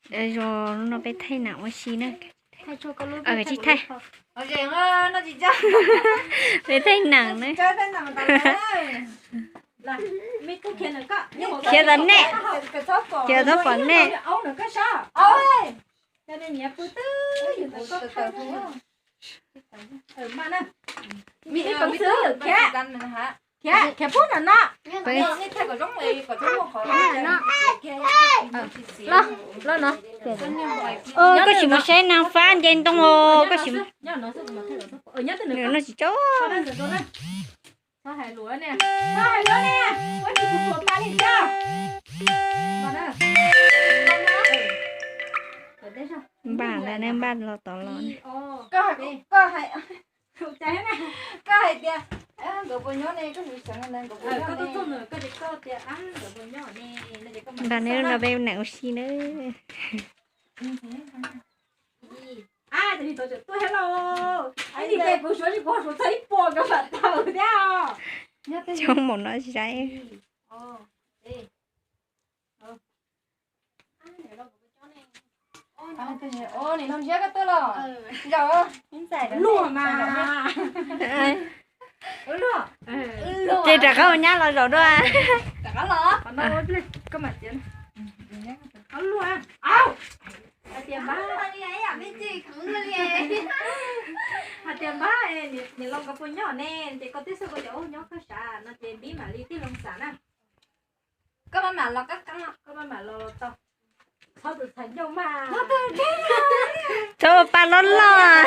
Zoo no peb thaij nam ua si na. Tsis thaij. Peb thaij nam na. Khiav tau nej, khiav tau pom nej. Khiav pub no no. Koj tsis mus saib nag fab nce ntoo os, koj tsis, nws no tsis tso. Npaj ntag ne, npaj los tod los. Koj hais tias nkawd puas nyob ne, koj mus xeev ntawd nkawd puas nyob ne. Npaj ne, no peb nam ua si na. Coob mus no saib. Ces rov qab ua nyab los zaum dua. Hais tias npab, niam laus nkawd puas nyob ne, ces koj twb xav koj cov ua nyob koj sav no ces npib mam li tij laug xav na. Koj maj mam los qab qab, koj maj mam los los tau. Txhob tus txhais ncauj mas. Txhob ua pa loj loj.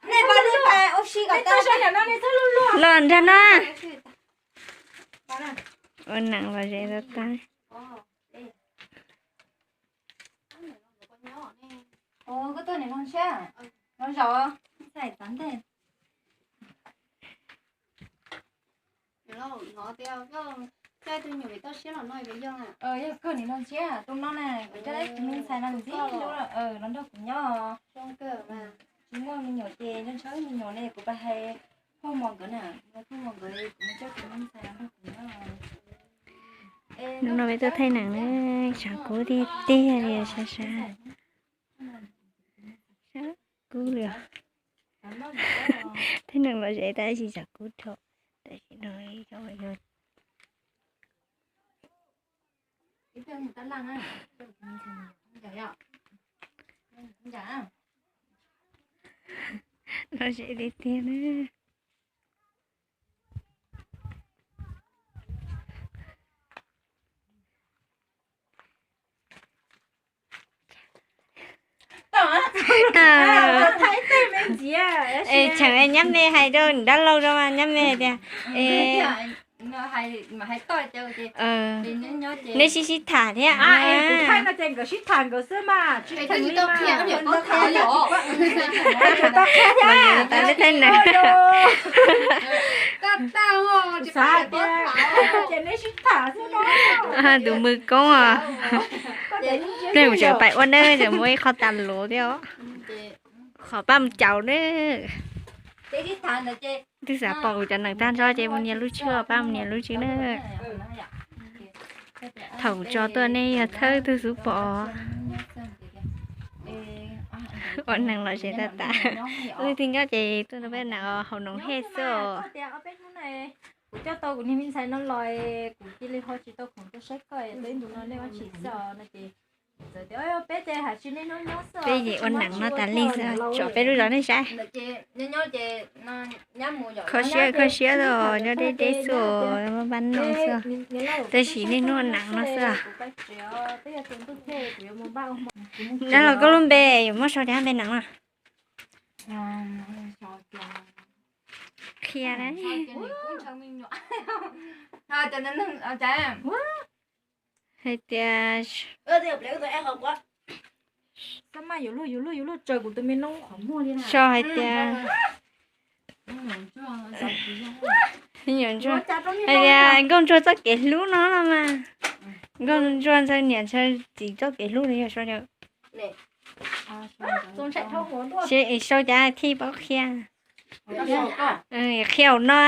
Nej pa lub pa ua si kom tau. Los nrog no. Ua neeb los ze tau tag. Koj tuaj niam laug ntshiab, no zaum. Yog koj niam laug ntshiab, tus no na, kuv coj tus me ntxhais no ntxiv los nrog kuv nyob. Tsis muaj me nyuam ces ntshaw me nyuam ne, kuv pab hais phauj mos nkawd na, phauj mos nkawd kuv coj tus me ntxhais no nrog kuv nyob. Hnub no peb tuaj thaij neeb na, tshav kub tiag tiag li, sab sab. Sab kub li. Thaij neeb los ze tab sis tshav kub dhau. Tam sim no los ze tiag tiag na. Tseem nyab me hais rau dab laug rau mas nyab me hais tias, neb sib sib tham thiab. Tus mws koob os. Peb mus tseem pais ua neeb tseem muaj ib qho tas luv thiab os. Qhov pab mus caum na. Twb xav pom kuv cov neeg tag nrho ces mus nias lub tswb, pab mus nias lub tswb na. Thaum kuv tso tuaj nej yog thawj tug xub pom. Ua neeg los ze tag tas. Leej twg nyob ces tuaj nrog peb nam haus noov hej xwb os. Kuv coj tau kuv niag me ntxhais no los, kuv cia li ho tsis tau khoom tuaj saib koj, tau ib ntus no nej ua tshis xwb no ces txawm tias peb ces hais tsis nej hnub nyob xwb. Peb ces ua neeg no tas li xwb, tso peb lub zos nej saib. Kho siab kho siab os, nyob deb deb xwb, pab noj xwb. Tab sis nej hnub ua neeg no xwb. Dab laug koj lub npe yuav muab sau tias npe neeg no. Qhia na. Hais tias, sau hais tias, hais tias nkauj ntsuag txoj kev hlub no mas, nkauj ntsuag ntshaw niam ntshaw txiv txoj kev hlub no yog sau. Sau cas thiaj paub qhia. Qhia hauv no.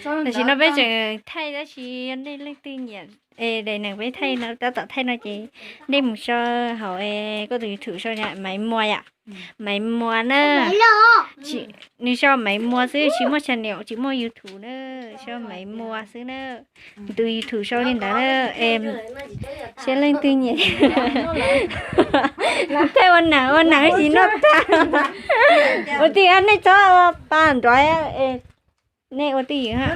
Tam sim no peb tseem thaij tab sis nej leej twg nyiam es daim neem peb thaij no, tab tom thaij no ces nej mus sau hauv koj tus YouTube sau Maiv Muas yom. Maiv Muas na. Nws sau Maiv Muas xwb tsis muaj channel tsis muaj YouTube na. Sau Maiv Muas xwb na. Tus YouTube sau li ntawd na. Seb leej twg nyiam. Los thaij ua neem ua neem tsis noj tag. Ua tij nej txhob ua pa nrov. Nej ua twj ywm ha.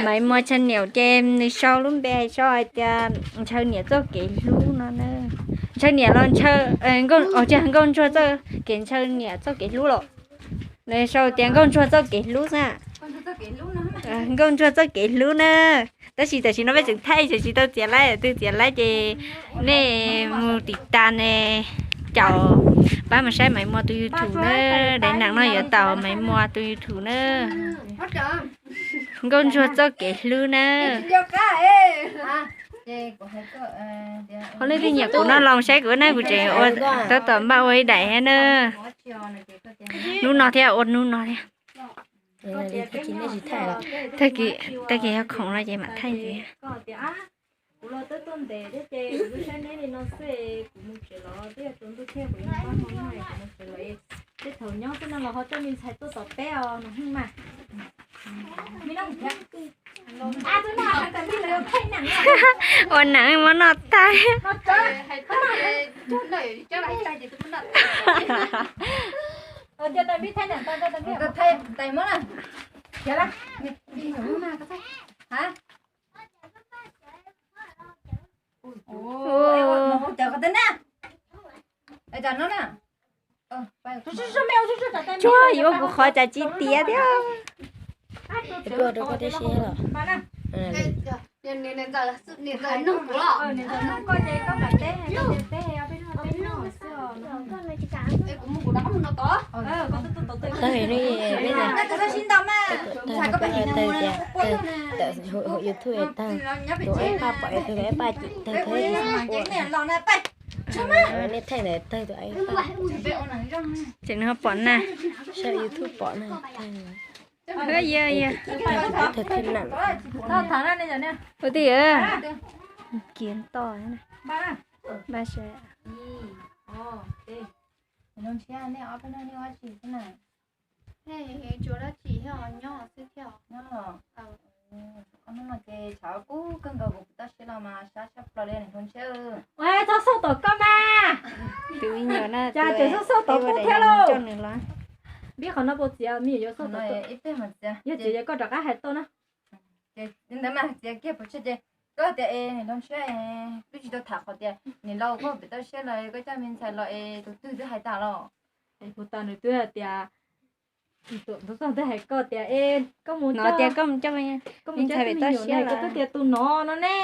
Maiv Muas channel ces nws sau lub npe sau hais tias ntshaw niam txoj kev hlub no. Ntshaw niam los ntshaw, nkauj ntsuag txoj kev, ntshaw niam txoj kev hlub los. Nws sau tias nkauj ntsuag txoj kev hlub xwb. Nkauj ntsuag txoj kev hlub na. Tab sis tam sim no peb tseem thaij tseem tsis tau txiav laib, twb txiav laib ces nej mus tiv tas ne, caum pab mus saib Maiv Muas tus YouTube na. Daim neem no yuav tau Maiv Muas tus YouTube na. Nkauj ntsuag txoj kev hlub na. Ho leej twg nyiam kuv no los saib kuv na, kuv tseem ua, tab tom npaj ua ib daim thiab na. Hnub no thiab ua hnub no thiab. Tag kis yog khoom no ces mam thaij ntxiv. Kuv los twb tuaj ntev thiab ces kuv twb saib neb li no xwb, kuv mus tsev los twb yuav tsaus ntuj thiab, kuv yuav mus pab hmo noj, kuv mus tsev los tej thaum nyob xwb no los ho coj me ntxhais tuaj tom peb os no mas. Ua neem muab noj tag. Tsuag yuav kuv qhov cas tsis tiav thiab. Tag no peb tawg tias, tawm hauv YouTube tawg, tus ib paj pom tus ib paj tsis tawg, tus ib tsis ua. Nej thaij ntawd tawg tus ib paj. Ces nws ho pom na. Saib YouTube pom na. Ua tij, kiav toj. Ua txhob xauj tom koj mas. Cas tseem xauj xauj tom koj thiab lauj? Npib qhov no puas txiav, me nyuam yuav xauj tom koj. Yog txiav ces koj rov qab hais tau na. Ntawd mas txiav kiag pov tseg ces koj tias es niam hlob Ntshiab, twb tsis tau tham qhov tias niam laus koj pem toj siab los koj coj me ntxhais los es tus twg twb hais tas los. Es puag ta nws twb hais tias, tus txog twb hais koj tias es koj mus no tias koj mus coj me ntxhais pem toj siab, koj twb tias tus no no ne,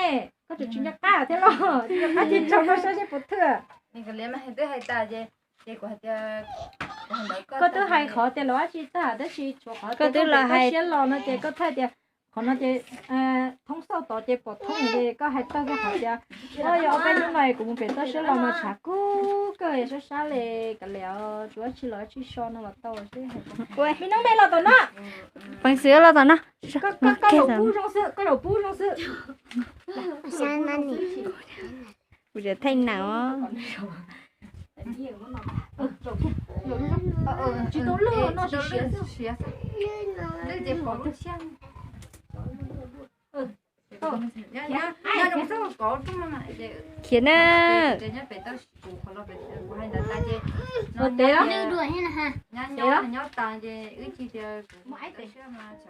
koj tseem tsis nco qab thiab los, tsis nco qab ces tso koj saib seb puas thwj. Nws kav liam mas twb hais tas ces, ces kuv hais tias, koj twb hais qhov tias los dab tsi tag tab sis tshuav qhov koj twb los hais siab los no ces koj thaij tias qhov no ces thoob xauj tod ces pom thoob ces koj hais tag kiag qhov tias, o, yog ob peb hnub no kuv mus pem toj siab los mas tshav kub kawg sab sab li kav liam, tsuav dab tsi los dab tsi so no los tau xwb. Me noob me los tom no. Peev xwm los tom no. Koj zaum pub zoo xwb, koj zaum pub zoo xwb. Kuv tseem thaij nam os. Tsis tau lwj no, siav xwb. Khiav na. Ua tes os. Nyob tas ces wb tsis tias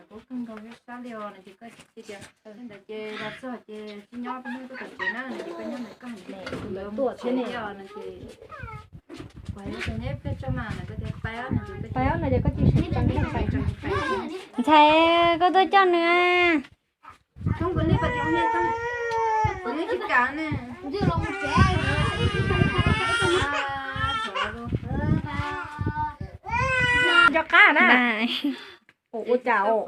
kuv sab li os no ces koj tsis tias ntawd ces los txog ces tsis nyob peb hnub tuaj tom tsev na no ces koj nyob ntawd koj hais tias kuv yuav mus tsev thiab no ces kuv hais tias neb peb tso mas no koj tias pais no ces koj ntshai koj tuaj coj nws. Nco qab na. Ua cas os.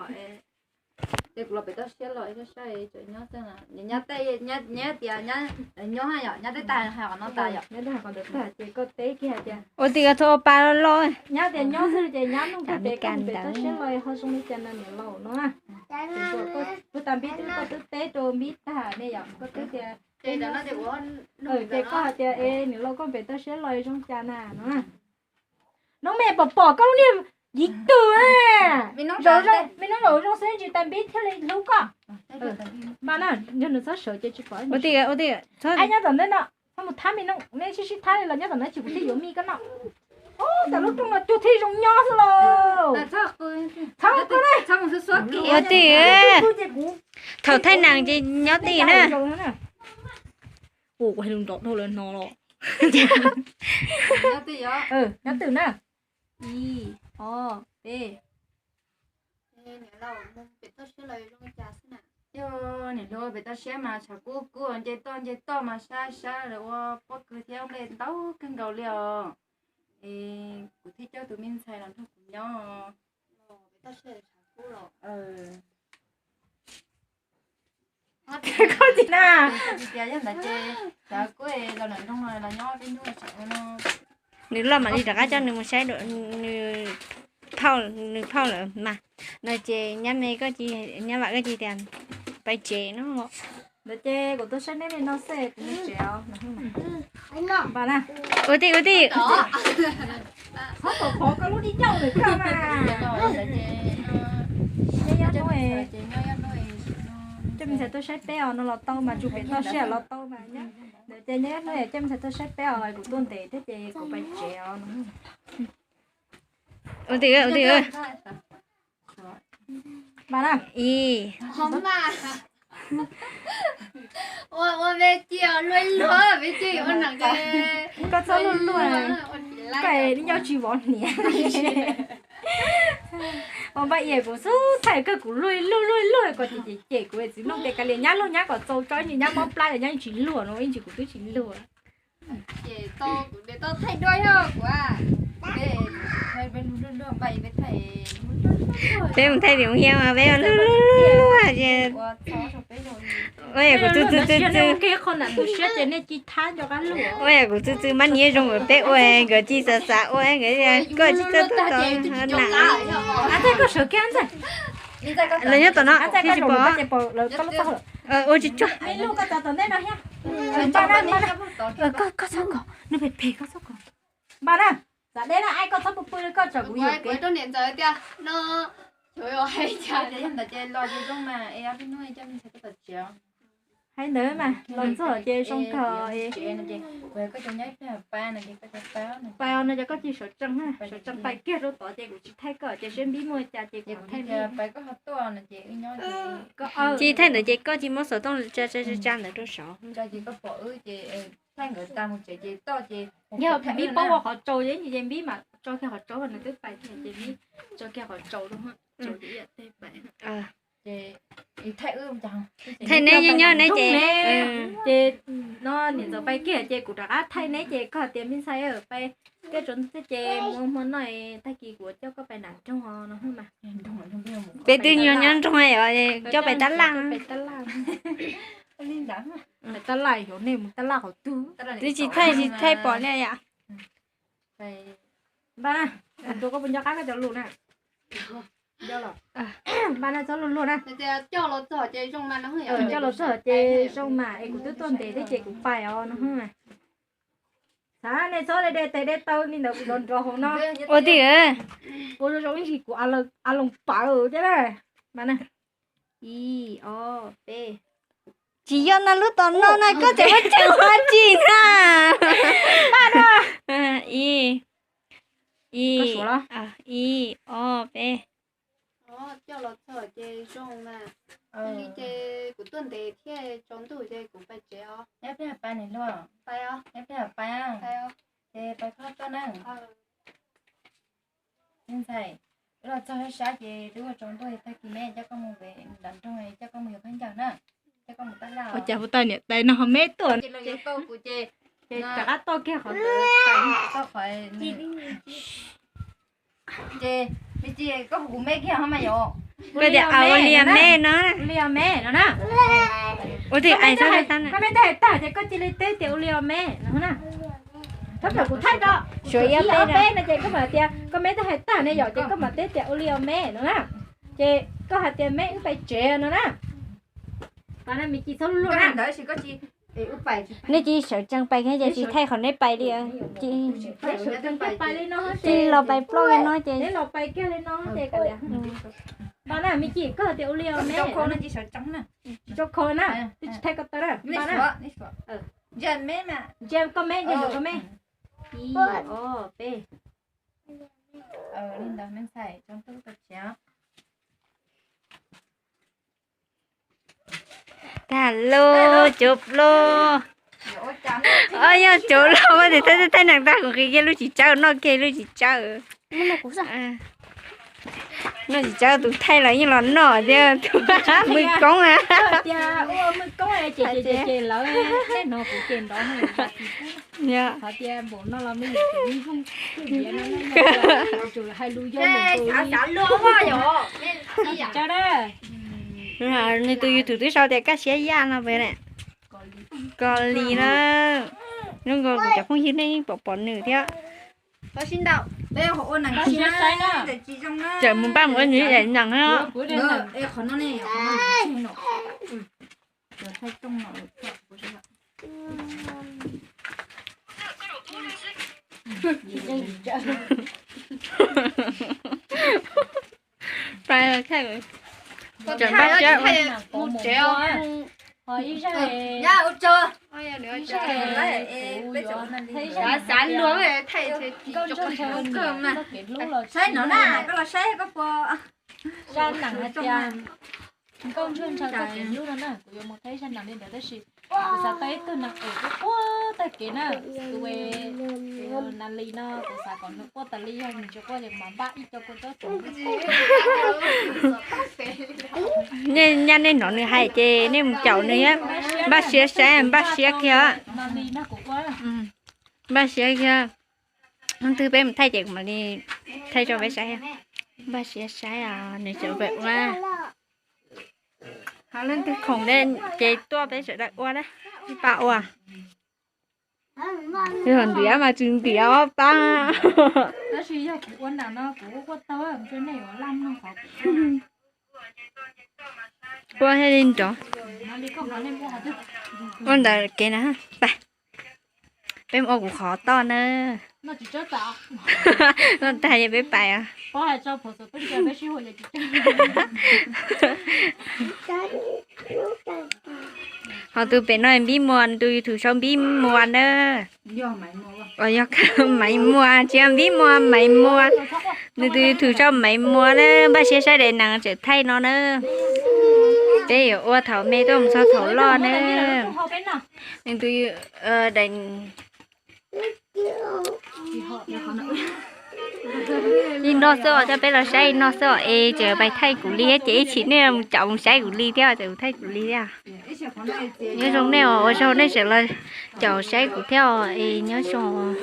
Ces kuv los pem toj siab los saib saib tseem nyob xwb na. Nyab tej, nyab tias nyob yom, nyab tej tag hais qhov no tas yom. Nyab tej hais qhov ntawd tag ces koj teb kiag hais tias ua tim txhob ua pa loj loj. Nyab tias nyob xwb ces nyab nug koj tias koj pem toj siab los ho zoo li cas no niam laus no. Kuv tas npib twb, koj twb teb rau npib tag ne yom, koj twb tias, ces koj hais tias es niam laus koj pem toj siab los zoo cas na no. Noob me pom pom koj lub niag yiv twg na. Me noob zaum zoo xwb ntsis tas npib thiaj li hlub koj. Mas na, yog nws txhob sawv ces tsis pom. Ua tij, ua tij, nyob tom ntej no, txhob mus thab me noob, nej sib sib thab li los nyob tom no tsis kuv thiaj yuav mij koj no. Ub, tas lub rooj no cuag thiaj zoo nyob xwb lauj. Txhob, ua tij, thaum thaij nees ces nyob tij na. Ua kuv hais lus nrov dhau lawm no los. Nyob twm na. Ib, ob, peb. Yog niam hluas pem toj siab mas tshav kub kub nce toj nce toj mas sab sab lawv ua pob kws thiab nplej ntau kawg nkaus li os. Es kuv thiaj coj tus me ntxhais los nrog kuv nyob. Koj tsis na. Tias yog ntawd ces tshav kub los nram nroog los nyob peb hnub no. Nws loj mam li rov qab coj nws mus saib nws phauj, nws phauj lawm mas. No ces nyab me koj cia, nyab vam koj cia tias pais tsev no. Ntawd ces kuv tuaj saib neb li no xwb, kuv mus tsev os. Ua tij, ua tij. Qhov tom qhov koj lub di ncauj lawm koj mas. Neb nyob hnub, coj me ntxhais tuaj saib peb os, no los tau mas, tsuas pem toj siab los tau mas. Ntawd ces neb nyob hnub coj me ntxhais tuaj saib peb os, kuv tuaj ntev thiab ces kuv pais tsev os. Ua tij, ua tij. Mas na, ib, ua, ua me cia luag luag, me cia ua neeg. Koj txhob luag luag, koj ncauj tsis vov hniav. Ua npaj ias kuv xub txhais koj, kuv luag luag luag luag kom ces ces kuv txiv nug tias kav liam nyab luag nyab kom txaus tso, ib ntsis nyab mob plab, nyab tsis luag no, ib ntsis kuv twb tsis luag. Peb mus thaij tim mus hiam mas peb luag luag luag luag. Ua yam kuv txwv txwv txwv txwv, ua yam kuv txwv txwv mab niab zoo nkawd peb ua, nkawd cia xav xav ua, nkawd koj tsis txawj tuaj tod na. Los nyob tom no tsis pom. Ua tsis tsuag. Koj txhob kom, nws phem phem, koj txhob kom. Npaj na, txav deb na, koj txhob pw pw, koj tsom kuv yuam kev. Tias no, yog ntawd ces los zoo mas, es ob peb hnub coj me ntxhais tuaj tom tsev. Hais ntawd mas los txog ces zoo kawg. Pais no ces koj cia sawv tsees, sawv tsees pais kiag rau tod ces kuv tsis thaij koj, ces seb npib muaj cas ces kuv thaij npib. Tsis thaij ntawd ces koj cia muab xov tooj tsa tsa tsa ntawd rau saud. Yog npib paub ua qhov tsaus ces npib mam tso kiag qhov tsaus, nws twb pais kiag ces npib tso kiag qhov tsaus rau. Thaij neb nyob nyob neb ces, ces no niam ntxawm pais kiag ces kuv rov qab thaij neb ces koj tias me ntxhais pais kiag tsaus ntuj thiab ces mus hmo no tag kis kuv coj koj pais nram nroog no mas. Peb twb nyob nyob nroog os, coj pais tab laj. Pais tab laj, yuav nej mus tab laj qhov twg? Twb tsis thaij, tsis thaij pom li yom. Npaj, kuv tus koj puas nco qab koj cov lus na? Npaj na, txhob luag luag na. Coj los txog ces zoo mas es kuv twb tuaj ntev thiab ces kuv pais os no. Xav nej txhob de tes de taw li ntawd kuv nrov nrov hauv no. Ua tij, kuv zoo zoo ib ntsis kuv a loos pawv thiab na. Npaj na, ib ob peb. Tsis yog no, lub tom no na koj tseem muab tseem ho tsis na. Ib, ib, ib ob peb. Coj los txog ces zoo mas. Li ces kuv tuaj ntev thiab tsaus ntuj ces kuv pais tsev os. Nyob peb pais niam hluas. Pais os. Nyob peb pais. Ces pais koj tuaj na. Me ntxhais, wb los txog sab sab ces twb ua tsaus ntuj, tag kis me coj koj mus nram nroog, coj koj mus yuav khaub ncaws na, coj koj mus tab laj. Ua cas puas tau niam tais no ho me tuaj ces los yuav tau kuv ces, ces rov qab toj kiag qhov ntawd. Ces me ntxhais, koj hu kuv me kiag ho mas yom. Koj tias ua li os me no. Ua li os me no na. Ua twb hais tag, koj me twb hais tag ces koj cia li teb tias ua li os me no na. Thov kom kuv thaij rau. Suav ib ob peb no ces koj mam tias koj me twb hais tag ne yom, ces koj mam teb tias ua li os me no na. Ces koj hais tias me wb pais tsev no na. Pab na, me ci txhob luaj na. Nej cia li sawv tsees pais kiag ces tsis thaij qhov nej pais li. Cia li los pais ploj li no ces. Pab na, me ci, koj hais tias ua li os me. Tsis tau kho na, twb tsis thaij koj tau na. Pab na. Ntsia koj me, ntsia koj me. Ib, ob, peb. Tag lub cov loj. Ob, yog cov loj ua tes thaij thaij nees tag kuv nqis kiag lub tsis tsawb, noj kiag lub tsis tsawb. Noj tsis tsawb tus thaij los yeej los noj thiab tus mws koob a. Nws tus YouTube twb sau tias Kaj Siab Yaj no pes ne. Kos Lis na. Zoo nkaus kuv cov phooj ywg nej yeej pom pom nws thiab. Txawm mus npaj mus ua nws daim nees na. Pais thaij, tseem npaj siab ua. Saib no na, koj los saib koj puas. Zaj neeg hais tias nkauj ntsuag ntshaw txoj kev hlub no na, kuv yuav mus thaij zaj neeg li ntawd tab sis kuv xav tau ib tug neeg uas quaj quaj tag kev na. Tus nas li no kuv xav kom nws quaj tas li, yog nws tsis quaj ces kuv mam npaj ib co kua txob tso. Nej nyab nej hnov nws hais ces nej mus caum nws, npaj siab saib, npaj siab kiag. Npaj siab kiag. Hnub twg peb mus thaij ces kuv mam li thaij rau peb saib. Npaj siab saib os, nws tseem pab ua. Ho leej twg khoom ces tuaj peb sawv daws ua na. Ib pab ua. Ntiav mas tsis ntiav ob pab. Tab sis yog kuv ua nram no kuv quaj tau, nej yuav laj mloog qhov kuv ua thiaj li nrov. Ua ntawd kev na, pais. Peb mus ua kuv qhov toj na. Noj tag ces peb pais. Ho tus pem no Npib Muas, nws tus YouTube sau Npib Muas na. Yog Maiv Muas, tsis yog Npib Muas, Maiv Muas. Nws tus YouTube sau Maiv Muas na, npaj siab saib daim neeg tseem thaij no na. Peb yuav ua thaum me tuaj mus txog thaum loj na. Nws tus daim li no xwb os, coj peb los saib li no xwb os, es tseem pais thaij kuv li thiab ces ib chim nej mus caum mus saib kuv li thiab, tseem thaij kuv li thiab. Nyob zoo nej os, ua tsaug nej tseem los caum saib kuv thiab os, es nyob zoo.